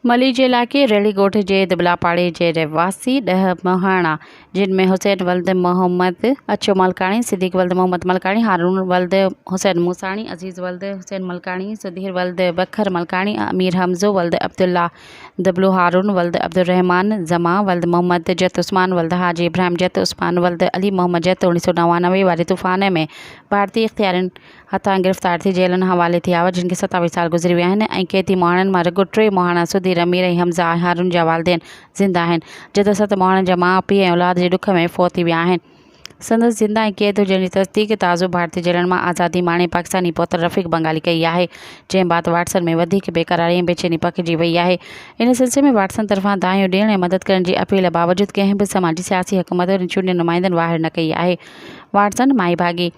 ملي جي علائقي ريڙهي ڳوٺ جي دٻلا پاڙي جي رهواسي ڏهه مهاڻا جن ۾ حسين ولد محمد اڇو ملڪاڻي، صديق ولد محمد ملڪاڻي، هارون ولد حسين موساڻي، عزيز ولد حسين ملڪاڻي، سڌير ولد بکر ملڪاڻي، امير حمزو ولد عبدالله دٻلو، هارون ولد عبدالرحمان زمان ولد محمد جت، عثمان ولد حاجي ابراهيم جت، عثمان ولد علي محمد جت 1999 واري طوفان ۾ ڀارتي اختيارين هٿان گرفتار ٿي جيلن حوالي ٿيا هئا جن کي 27 سال گذري ويا آهن ۽ قيدي مهاڻن مان رڳو ٽي مهاڻا سڌير، امير ۽ حمزه ۽ هارون جا والدين زنده آهن جڏهن ست مهاڻن جا ماء پيء ۽ اولاد جي ڏک ۾ فوت ٿي ويا آهن. سندس زنده ۽ قيد هجڻ جي تصديق تازو ڀارتي جيلن مان آزادي ماڻي پاڪستاني پهتل رفيق بنگالي ڪئي آهي جنهن بعد واٽسن ۾ وڌيڪ بيقراري ۽ بيچيني پکڙجي وئي آهي ان سلسلي ۾ واٽسن طرفان دانهيون ڏيڻ ۽ مدد ڪرڻ جي اپيل باوجود ڪنهن به سماجي سياسي حڪومت ۽ چونڊيل نمائندن واهر نه ڪئي آهي واٽسن مائي ڀاڳي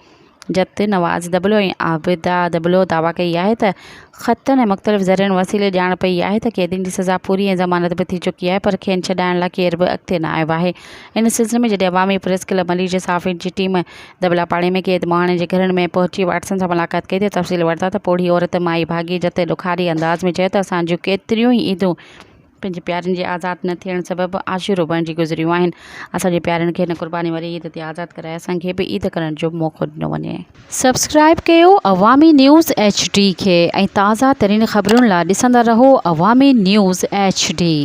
جت نواز دٻلو ۽ عابده دٻلو دعويٰ ڪئي آهي ته خطن ۽ مختلف ذريعن وسيلي ڄاڻ پئي آهي ته قيدين جي سزا پوري ۽ ضمانت به ٿي چڪي آهي پر کين ڇڏائڻ لاء ڪير به اڳتي نه آيو آهي. ان سلسلي ۾ جڏهن عوامي پريس ڪلب ملير جي صحافين جي ٽيم دٻلا پاڙي ۾ قيد مهاڻي جي گهرن ۾ پهچي واٽسن سان ملاقات ڪئي ته تفصيل ورتا ته پوڙهي عورت مائي ڀاڳي جت ڏکاري انداز ۾ چيو ته اسان جون ڪيتريون ئي عيدون پنهنجي پيارن جي آزاد نه ٿيڻ سبب عاشورو بڻجي گذريون آهن. اسان جي پيارن کي هن قرباني واري عيد تي آزاد ڪرائي اسان کي به عيد ڪرڻ جو موقعو ڏنو وڃي. سبسڪرائيب ڪيو عوامي نيوز ايڇ ڊي کي ۽ تازه ترين خبرن لا ڏسندا رهو عوامي نيوز ايڇ ڊي.